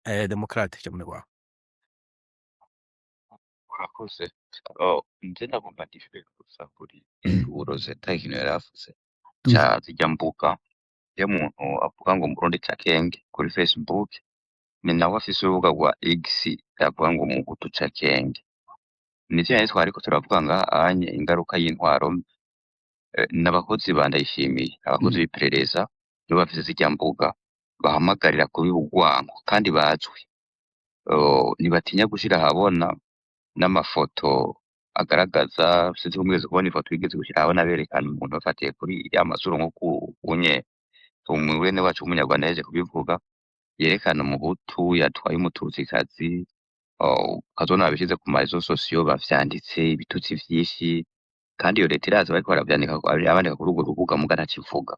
Demokrate ijambo ni rwawe. Urakoze. Oh, nje ndagomba ndishure gusa kuri Rosetta ikintu yari avuze Duza. ca zirya mbuga. Iyo umuntu avuga ngo Murundi cakenge kuri Facebook, ni nawe afise urubuga rwa X avuga ngo Umuhutu cakenge. Nivyo nyene twariko turavuga ngaha anye ingaruka y'intwaro mbi. N'abakozi ba Ndayishimiye, abakozi b'iperereza nibo bafise zirya mbuga bahamagarira kubiba urwanko kandi bazwi. Oh, ntibatinya gushira ahabona n'amafoto agaragaza. Sinzi ko mwigeze kubona ifoto yigeze gushira ahabona berekana umuntu bafatiye kuri ya mazuru, nk'uko unye umwene wacu w'umunyarwanda yaje kubivuga, yerekana umuhutu yatwaye umututsikazi. Oh, ukazibona babishize ku ma réseaux sociaux, bavyanditse ibitutsi vyinshi, kandi iyo leta iraza bariko baravyandika, abandika kuri urwo rubuga, muga ntacivuga.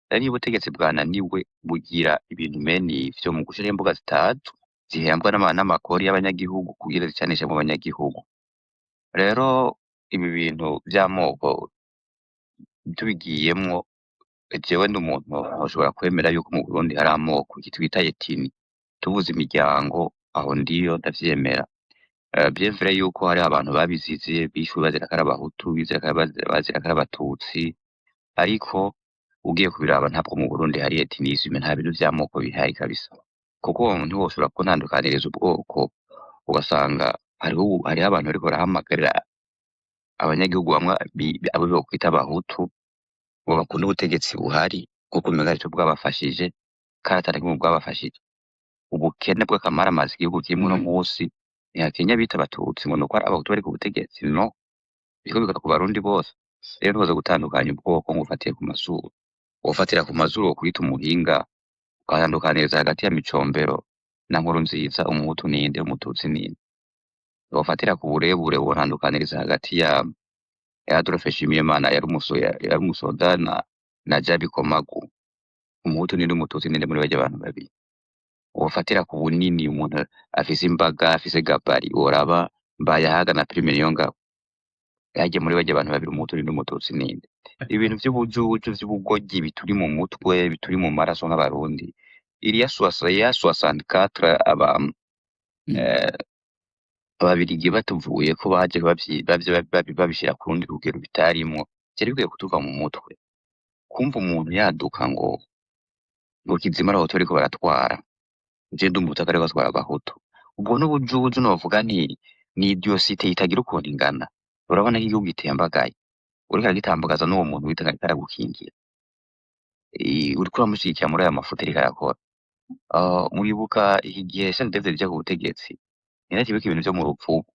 Rero iyo ubutegetsi bwananiwe, bugira ibintu mene ivyo mu gushiraho imbuga zitazwi zihembwa n'amakori y'abanyagihugu kugira zicanishe mu banyagihugu. Rero ibi bintu vy'amoko tubigiyemwo, jewe ndi umuntu ntoshobora kwemera yuko mu Burundi hari amoko, iki twita ethnie. Tuvuze imiryango, aho ndiyo ndavyemera. Bien vrai yuko hari abantu babizize, bishwe bazira ko ari abahutu, bizira ko bazira ko ari abatutsi, ariko ugiye kubiraba ntabwo mu Burundi hari ethnisme, nta bintu vy'amoko bihari kabisa, kuko ntiwoshobora kuntandukaniriza ubwoko, ugasanga hariho abantu bariko barahamagarira abanyagihugu bamwe abo bokwita abahutu ngo bakunde ubutegetsi buhari, kuko umenga harico bwabafashije kandi ata na kimwe bwabafashije. Ubukene bw'akamaramaza igihugu kirimwo uno musi, ntihakenya bita abatutsi ngo nuko ari abahutu bari ku butegetsi. No biriko bikora ku barundi bose. Rero ntiwoza gutandukanya ubwoko ngo ufatiye ku mazuru. Wofatira ku mazuru, wokwita umuhinga, ugatandukaniriza hagati ya Micombero na Nkurunziza, umuhutu ninde, umututsi ninde? Wofatira ku burebure, wotandukaniriza hagati ya Adolphe Nshimiyimana yari umusoda na Jean Bikomagu, umuhutu ninde, umututsi ninde muri barya bantu babiri? Wofatira ku bunini, umuntu afise imbaga, afise gabarit, woraba Mbayahaga na Prime Niyongabo, yagiye muri barya bantu babiri, umuhutu ninde, umututsi ninde? Ibintu vy'ubujuju, vy'ubugoryi bituri mu mutwe, bituri mu maraso nk'abarundi. Iriya ya 64 aba ababirigi batuvuye ko baje babishira ku rundi rugero bitarimwo, vyari bikwiye kutuva mu mutwe. Kumva umuntu yaduka ngo kizima abahutu bariko baratwara, je ndi umuhutu ariko atwara abahutu, ubwo n'ubujuju. Novuga nti ni idiotie itagira ukuntu ingana. Urabona ko igihugu gitembagaye, uriko aragitambagaza n'uwo muntu wita ngo ariko aragukingira. Uriko uramushigikira muri aya mafuti ariko arakora. Muribuka iki gihe CNDD-FDD ija ku butegetsi, ntikibuka ibintu vyo mu Ruvubu,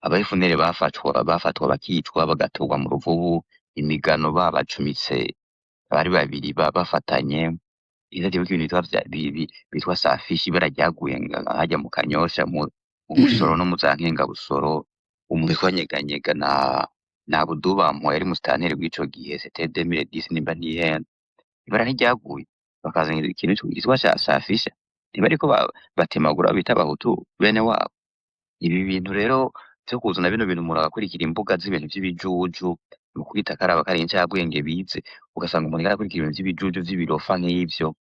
aba FNL bafatwa bakicwa, bagatorwa mu Ruvubu imigano babacumitse bari babiri bafatanye. Ntikibuka ibintu bitwa safishi, ibara ryaguye harya mu Kanyosha, mu Busoro no mu za Nkengabusoro. Umuntu witwa Nyeganyega na Abdou yari musitanteri w'ico gihe, c'était 2010 nimba ntihenda, ibara ntiryaguye, bakazana ikintu citwa safisha, ntibariko batemagura abo bita abahutu bene wabo. Ibi bintu rero vyo kuzana bino bintu, umuntu agakurikira imbuga z'ibintu vy'ibijuju mu kwita karaba kari incabwenge bize, ugasanga umuntu arakurikira ibintu vy'ibijuju vy'ibirofa nk'ivyo.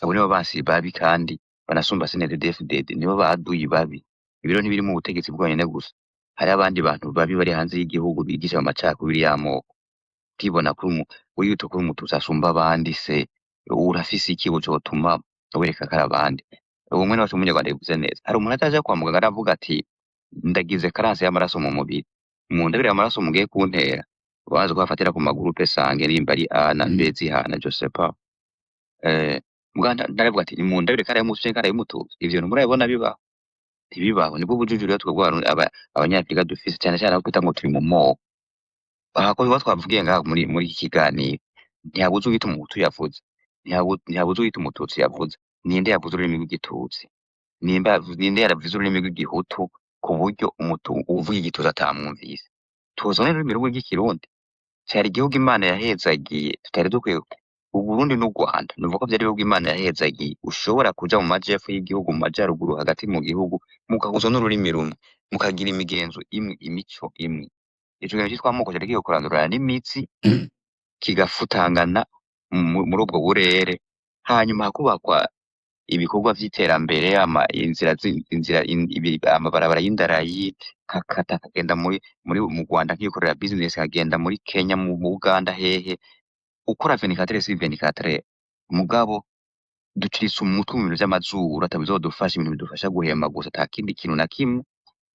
Abo nibo bansi babi kandi banasumba CNDD-FDD, nibo baduyi babi. Ibiro ntibiri mu butegetsi bwonyene gusa, hari abandi bantu babi bari hanze y'igihugu bigisha mu macakubiri y'amoko. Ukibona ko wiyita ko uri umututsi asumba abandi, se urafise iki cotuma wereka ko ari abandi? Uwo mwene wacu w'umunyarwanda yabivuze neza. Hari umuntu ataja kwa muganga aravuga ati: "Ndagize carence y'amaraso mu mubiri, mundabire amaraso mugiye kuntera." Bazi ko bafatira ku ma groupes sanguins, nimba ari A na B zihana, je sais pas. Muga ndaravuga ati: "Nimundabire kari ay'umuhutu canke kari ay'umututsi." Ivyo bintu murabibona bibaho? Ntibibaho. Nibwo bujuju rero twebwe abanyafrika dufise, cane cane abo twita ngo turi mu moko. Aha ko twavugiye ngaha muri iki kiganiro, ntihabuze uwita umuhutu yavuze, ntihabuze uwita umututsi yavuze. Ninde yavuze ururimi rw'igitutsi? Nimba ninde yaravuze ururimi rw'igihutu ku buryo uwuvuga igitutsi atamwumvise? Tuzane ururimi rumwe rw'ikirundi. Cari igihugu Imana yahezagiye, tutari dukwiye. Uburundi n'u Rwanda nuvuga ko vyari ibihugu Imana yahezagiye. Ushobora kuja mu majepfo y'igihugu, mu majaruguru, hagati mu gihugu, mugahuza n'ururimi rumwe, mukagira imigenzo imwe, imico imwe. Ico kintu citwa amoko cari kigiye kurandurana n'imitsi, kigafutangana muri ubwo burere, hanyuma hakubakwa. Ibikorwa vy'iterambere, ama inzira inzira amabarabara y'indarayi, kakata kagenda muri mu Rwanda nkikorera business, kagenda muri Kenya, mu Buganda, hehe, ukora 24 sur 24. Mugabo duciritse umutwe mu bintu vy'amazuru atabizodufasha, ibintu bidufasha guhema gusa, ata kindi kintu na kimwe.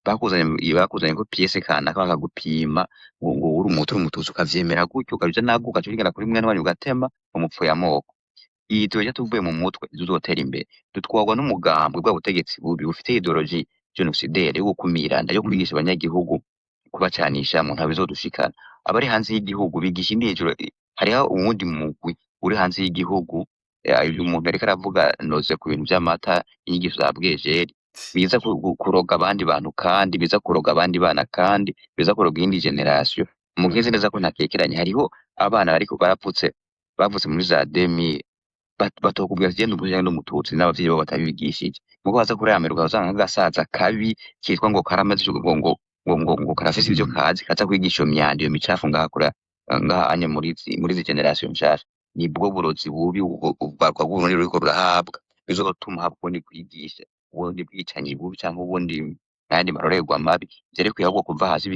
Bakuzanye ko pièce kanaka, bakagupima ngo uri umuhutu, uri umututsi, ukavyemera gutyo, ukaja nago ugaca ugenda kuri mwene wanyu ugatema umupfuye amoko. Iyi idéologie tuvuye mu mutwe tuzotera imbere. Dutwarwa n'umugambwe bwa butegetsi bubi bufite idéologie génocidaire yo gukumirana, yo kwigisha abanyagihugu kubacanishamwo. Nta bizodushikana. Abari hanze y'igihugu bigisha indijuro. Hariho uwundi mugwi uri hanze y'igihugu, uyu muntu yariko aravuga noze ku bintu vy'amata, inyigisho za bwejeri biza kuroga abandi bantu, kandi biza kuroga abandi bana, kandi biza kuroga iyindi génération. Mugize neza ko ntakekeranye, hariho abana bariko baravutse, bavutse muri za 2000, batokubwira ati genda umuhutu canke n'umututsi, n'abavyeyi babo batabibigishije. Mugo baza kuramirwa, usanga nk'agasaza kabi kitwa ngo karamaze ngo karafise ivyo kazi, kaza kwigisha iyo myanda, iyo micafu ngaha kuri ngaha anye muri izi génération nshasha. Nibwo burozi bubi urwaruka rw'Uburundi ruriko rurahabwa, bizotuma haba ukundi kwigisha ubundi bwicanyi bubi canke ubundi ayandi marorerwa mabi. Vyerekeye ahubwo kuva hasi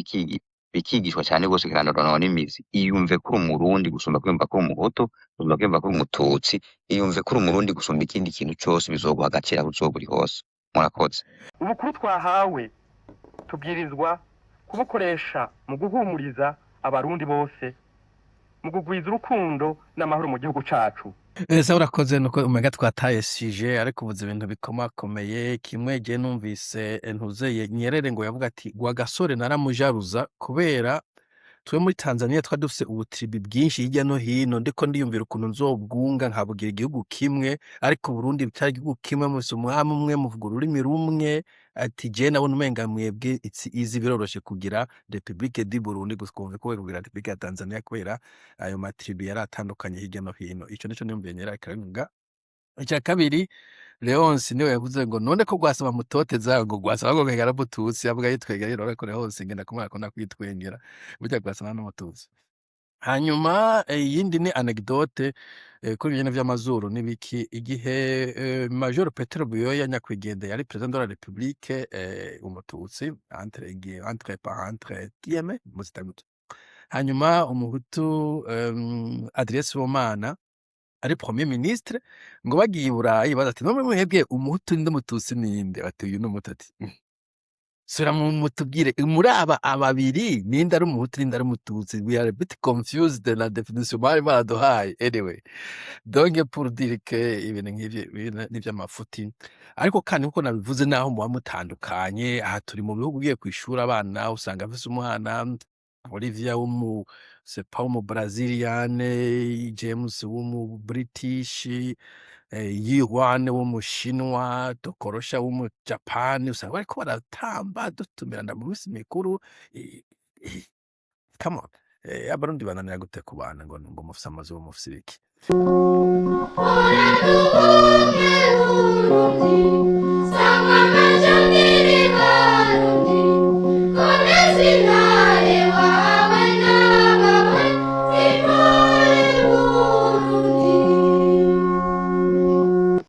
bikigishwa cane gose, bikaranduranwa n'imizi. Iyumve ko uri umurundi gusumba kwiyumva ko uri umuhutu, gusumba kwiyumva ko uri umututsi. Iyumve ko uri umurundi gusumba ikindi kintu cose, bizoguha agaciro aho uzoba uri hose. Murakoze. Ubukuru twahawe tubwirizwa kubukoresha mu guhumuriza abarundi bose, mu kugwiza urukundo n'amahoro mu gihugu cacu. Ese urakoze. Nuko umenga twataye sujet, ariko ubuze ibintu bikomakomeye. Kimwe je numvise, ntuzeye Nyerere ngo yavuga ati Rwagasore naramujaruza kubera twe muri Tanzania twari dufise ubu tribu bwinshi hirya no hino, ndiko ndiyumvira ukuntu nzobwunga nkabugira igihugu kimwe, ariko Burundi bitari igihugu kimwe, mufise umwami umwe, muvuga ururimi rumwe. Ati je nabona umenga mwebwe it's easy, biroroshe kugira République du Burundi gusa kumva ko kugira République ya Tanzania, kubera ayo ma tribu yari atandukanye hirya no hino. Ico nico niyumviye Nyerere ariko arabivuga. Icya kabiri, Leonce niwe yavuze ngo none ko Rwasaba mutoteza, ngo Rwasaba ngo ngara mututsi, avuga yitwengera rero, ariko Leonce ngenda kumwana akunda kwitwengera, burya Rwasaba n'umututsi. Hanyuma iyindi ni anecdote kuri ibintu vy'amazuru n'ibiki. Igihe Major Petero Buyoya nyakwigendera yari président de la République, umututsi entre par entre guillemets muzita gutyo, hanyuma umuhutu Adrien Sibomana ari premier ministre, ngo bagiye i Burayi baza ati: "None mwebwe umuhutu ninde, umututsi ninde?" Bati: "Uyu ni umuhutu." Ati: "Sura mutubwire muri aba ababiri ninde ari umuhutu, ninde ari umututsi? We are a bit confused na définition bari baraduhaye." Anyway, donc pour dire que ibintu nk'ivyo n'ivy'amafuti, ariko kandi nkuko nabivuze, naho muba mutandukanye, aha turi mu bihugu, ugiye kw'ishuri abana usanga afise umwana Olivia w'umu sepa w'umu Braziliane, James w'umu British, Yiwane w'umushinwa, Dokorosha w'umu Japan, usanga bariko baratamba dutumirana mu minsi mikuru. Come on, abarundi bananira gute kubana ngo mufise amazu, mufise ibiki? Ora tubumwe Burundi.